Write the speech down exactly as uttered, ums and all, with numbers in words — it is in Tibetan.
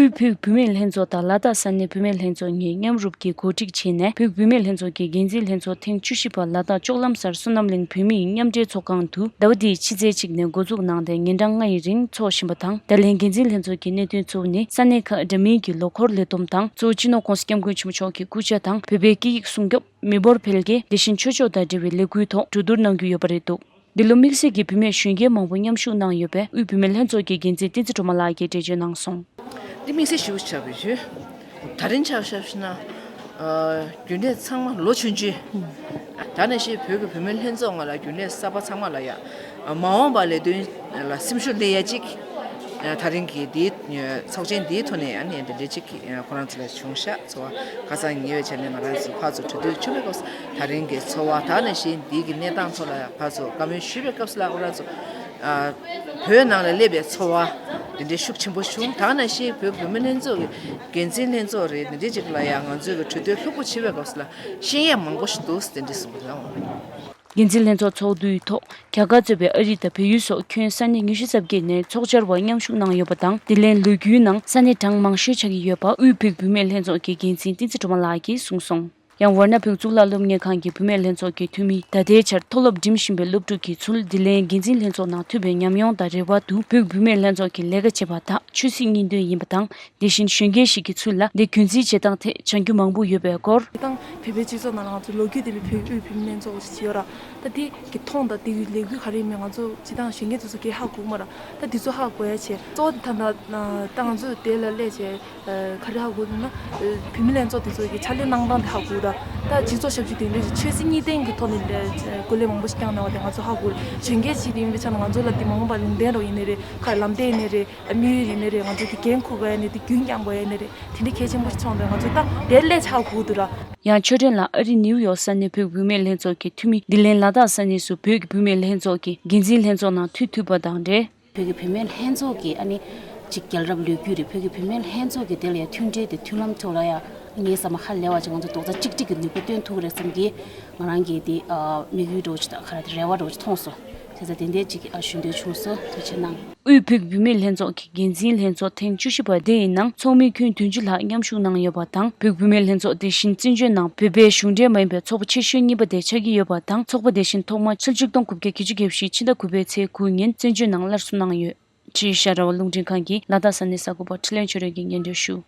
དབུས་བོད་བུད་མེད་ལྷན་ཚོགས་དང་ལ་དྭགས་ས་གནས་བུད་མེད་ལྷན་ཚོགས་གཉིས་མཉམ་རུབ་ཀྱིས་གོ་སྒྲིག་བྱས་ནས། བོད་བུད་མེད་ལྷན་ཚོགས་ཀྱི་འགན་འཛིན་ལྷན་ཚོགས་ཐེངས་བཅུ་བཞི་པ་ལ་དྭགས་ལྕོག་ལམ་སར་བསོད་ནམས་གླིང་བོད་མིའི་མཉམ་འབྲེལ་ཚོགས་ཁང་དུ་ཟླ་བ་འདིའི་ཕྱི་ཚེས་གཅིག་ནས་འགོ་འཛུགས་གནང་སྟེ་ཉིན་གྲངས་ལྔ་ཡི་རིང་འཚོགས་བཞིན་པ་དང་། ད་ལན་འགན་འཛིན་ལྷན་ཚོགས་ཀྱི་གནད་དོན་གཙོ་བོ་ནི་ས་གནས་ཁག་འདྲ་མིན་གྱི་ལོ་འཁོར་ལས་བསྡོམས་དང་། གཙོ་བོ་སྤྱི་ནོར་༸གོང་ས་༸སྐྱབས་མགོན་ཆེན་པོ་མཆོག་གི་སྐུ་ཕྱྭ་དང་བོད་པའི་སྐད་ཡིག་སྲུང་སྐྱོབ། མི་འབོར་འཕེལ་རྒྱས། དེ་བཞིན་ཆོས་ཕྱོགས་དང་འབྲེལ་བའི་ལས་འགུལ་ཐོག་གྲོས་བསྡུར་གནང་རྒྱུ་ཡོད་པ་རེད་འདུག། འདི་ལོ་དམིགས་བསལ་གྱིས་བུད་མེད་གཞོན་སྐྱེས་མང་པོ་མཉམ་ཞུགས་གནང་ཡོད་པས། དབུས་བུད་མེད་ལྷན་ཚོགས་ཀྱི་འགན་འཛིན་བསྟན་འཛིན་སྒྲོལ་མ་ལགས་ཀྱིས་འགྲེལ་བརྗོད་གནང་སོང་། འདི་དམིགས་བསལ་ཞིག་ཆགས་པའི་ཞུ། ད་རིང་ཆ་བཞག་ན། ཨ། རྒྱུན་ལས་ཚང་མ་ལོ་ཆུང་ཆུང་། ད་ནས་ཤིག་བོད་ཀྱི་བུད་མེད་ལྷན་ཚོགས་ང་ལ་རྒྱུན་ལས་གསར་པ་ཚང་མ་ལ་ཡ། མ་འོངས་པ་ལས་དོན་ལ་སེམས་ཤུགས་སླེབས་ཡ་ཅིག། ད་རིང་གི་འདིའི་ཚོགས་ཆེན་འདིའི་ཐོག་ནས་ཨ་ནི་འདི་འདྲ་ཅིག་ཁོ་རང་ཚོ་ལ་བྱུང་ཤག། ཚོར་བ་ཁ་སང་ཉེ་བའི་ཆར་ནས་ང་རང་ཚོ་ཕར་ཚུར་གྲོས་བསྡུར་བྱུང་བའི་སྐབས་སུ། ད་རིང་གི་ཚོར་བ། ད་ནང་བཞིན་འདི་གི་གནས་སྟངས་ཐོག་ལ་ཕར་ཚུར་བཀའ་མོལ་ཞུས་པའི་སྐབས་སུ་ལ། ཁོ་རང་ཚོ་ཨ། བོད་ནང་ལ་སླེབས་པའི་ཚོར་བ་འདི་འདྲའི་ཤུགས་ཆེན་པོ་བྱུང་། ད་ནང་བཞིན་བོད་བུད་མེད་ལྷན་ཚོགས་ཀྱི་འགན་འཛིན་ལྷན་ཚོགས་རེད། འདི་འདྲའི་ཅིག་ལ་ཡང་ང་ཚོས་ཀྱི་གྲོས་བསྡུར་ལྷུག་པོ་བྱེད་པའི་སྐབས་སུ་ལ་ཤེས་ཡས་མང་པོ་ཞིག་འདུག། དེ་འདྲ་གསུངས་པ་དང་། འགན་འཛིན་ལྷན་ཚོགས་ཚོགས་འདུའི་ཐོག་རྒྱ་གར་གཙོས་པའི་ཨ་རི་དང་བལ་ཡུལ་སོགས་ཁྱོན་ས་གནས་ཉི་ཤུ་རྩ་བརྒྱད་ནས་ཚོགས་བཅར་བ་མཉམ་ཞུགས་གནང་ཡོད་པ་དང་། དེ་ལན་ལོ་རྒྱུས་ནང་ས་གནས་གྲངས་མང་ཤོས་ཆགས་ཀྱི་ཡོད་པ་དབུས་བོད་བུད་མེད་ལྷན་ཚོགས་ཀྱི་འགན་འཛིན་བསྟན་འཛིན་སྒྲོལ་མ་ལགས་ཀྱིས་གསུངས་སོང་། ཡང་ཝར་ན་བོད་གཙུག་ལག་སློབ་གཉེར་ཁང་གི་བུད་མེད་ལྷན་ཚོགས་ཀྱི་འཐུས་མི། ད་ལྟའི་ཆར་མཐོ་སློབ་འགྲིམ་བཞིན་པའི་སློབ་ཕྲུག་གིས་ཚུར་དེ་ལན་འགན་འཛིན་ལྷན་ཚོགས་ནང་ཐུག་པའི་ཉམས་མྱོང་དང་འབྲེལ་བ་དུ། བོད་བུད་མེད་ལྷན་ཚོགས་ཀྱི་ལས་ཀ་བྱེད་པ་དག་ཆོས་སྲིད་གཉིས་དོན་ཡིན་པ་དང་། དེ་བཞིན་གཞོན་སྐྱེས་ཤིག་གིས་ཚུར་ལ་འདི་རྒྱུན་འཛིན་བྱེད་སྟངས་ཐད་བྱ་རྒྱུ་མང་པོ་ཡོད་པའི་སྐོར། དེ་དང་བོད་པའི་སྤྱི་ཚོགས་ནང་ལ་ང་ཚོ་ལོ་རྒྱུས་དེ་ལས་བོད་དབུས་བུད་མེད་ལྷན་ཚོགས་ཞིག་ཡོད་ར། ད་དེ་གི་མཐོང་དང་དེ་གི་ལས་འགུལ་ག་རེ་ཡིན་མིན་ང་ཚོ་སྤྱིར་བཏང་གཞོན་སྐྱེས་དེ་ཚོ་གས་ཧ་གོ་གི་མ་ར། ད་དེ་ཚོ་ཧ་གོ་ཡ་བྱས། གཙོ་བོ་དེ་ད་ད་ད་ང་ཚོ་དེ་ལ་སླེབས་བྱས། ཨ། ག་རེ་ཧ་གོ་འདུག་ན། ཨ། བུད་མེད་ལྷན་ཚོགས་དེ་ཚོ་གི་ཕྱག་ལས་གནང་སྟངས་དེ་ཧ་གོ་ད། ད་སྤྱི་ཚོགས་ཞབས་ཞུ་དེ་འདྲ་ཞིག་ཆོས་སྲིད་གཉིས་ལྡན་གྱི་ཐོག་ནས་ལས་སྐུ་ལས་མང་པོ་ཞིག་བསྐྱངས་གནང་བ་དེ་ང་ཚོ་ཧ་གོ། གཞོན་སྐྱེས་ཤིག་དེ་ཡིན་པའི་ཆ་ནས་ང་ཚོ་ལ་དེ་མ་འོངས་པ་ལུང་བསྟན་རོགས་ཡིན་ནི་རེད། ཁ་ལམ་སྟོན་ཡིན་ནི་རེད། དམིགས་ཡུལ་ཡིན་ནི་རེད། ང་ཚོ་གི་འགན་འཁུར་དགོས་ཡ་ནི་དེ་རྒྱུན་བསྐྱང་དགོས་ཡ་ནི་རེད། དེ་འདྲ་གལ་ཆེན་པོ་ཞིག་མཐོང་དུས་ང་ཚོ་ད་དེ་ལས་ཆགས་དགོས་འདུག་ར། ཡང་ཆོས་སྒྲོན་ལགས་ཨ་རི་ནིའུ་ཡོག་ས་གནས་བོད་བུད་མེད་ལྷན་ཚོགས་ཀྱི་འཐུས་མི། འདི་ལན་ལ་དྭགས་ས་གནས་སུ་བོད་ཀྱི་བུད་མེད་ལྷན་ཚོགས་ཀྱི་འགན་འཛིན་ལྷན་ཚོགས་ནང་མཐུད་ཐུབ་པ་དང་འབྲེལ། བོད་ཀྱི་བུད་མེད་ལྷན་ཚོགས་ཀྱི་ཨ་ནི་ཅིག་རྒྱལ་རབས་ལོ་རྒྱུས་རེད། བོད་ཀྱི་བུད་མེད་ལྷན་ཚོགས་ཀྱི་དེ་ལ་ཡང་མཐུན་སྒྲིལ་དེ་མཐུན་ལམ་ཐོག་ལ་ཡང་ངའི་བསམ་པ་ཧ་ལས་པ་ཅིག་ང་ཚོ་རྡོག་རྩ་གཅིག་སྒྲིལ་གྱི་ནུས་པ་བཏོན་ཐུབ་ཀྱི་རེད་བསམ་གྱི། ང་རང་གི་དེ་ཨ་དམིགས་ཡུལ་འདྲ་བོ་ཅིག་དང་ག་རེ་རེ་བ་འདྲ་བོ་ཅིག་མཐོང་སོང་། བྱས་ཙང་དེ་འདྲས་ཅིག་ཨ་ཞུ་འདོད་བྱུང་སོང་། ཐུགས་རྗེ་གནང་། དབུས་བོད་བུད་མེད་ལྷན་ཚོགས་ཀྱི་འགན་འཛིན་ལྷན་ཚོགས་ཐེངས་བཅུ་བཞི་པ་དེ་ཡི་ནང་ཚོགས་མི་ཁྱོན་བདུན་ཅུ་ལྷག་མཉམ་ཞུགས་གནང་ཡོད་པ་དང་། བོད་བུད་མེད་ལྷན་ཚོགས་དེ་བཞིན་བཙན་བྱོལ་ནང་བོད་པའི་གཞུང་འབྲེལ་མ་ཡིན་པའི་ཚོགས་པ་ཆེ་ཤོས་གཉིས་པ་དེ་ཆགས་ཀྱི་ཡོད་པ་དང་། ཚོགས་པ་དེ་བཞིན་ཐོག་མ་ཕྱི་ལོ་ཆིག་སྟོང་དགུ་བརྒྱ་བརྒྱད་ཅུ་གྱ་བཞི་ཕྱི་ཟླ་དགུ་པའི་ཚེས་དགུ་ཉིན་བཙན་བྱོལ་ནང་སླར་གསོ་གནང་ཡོད། ཅེས་ཤ་ར་བ་རླུང་འཕྲིན་ཁང་གིས་ལ་དྭགས་ས་གནས་གསར་འགོད་པ་འཕྲིན་ལས་ཆོས་སྒྲོན་གྱིས་སྙན་སྒྲོན་ཞུ།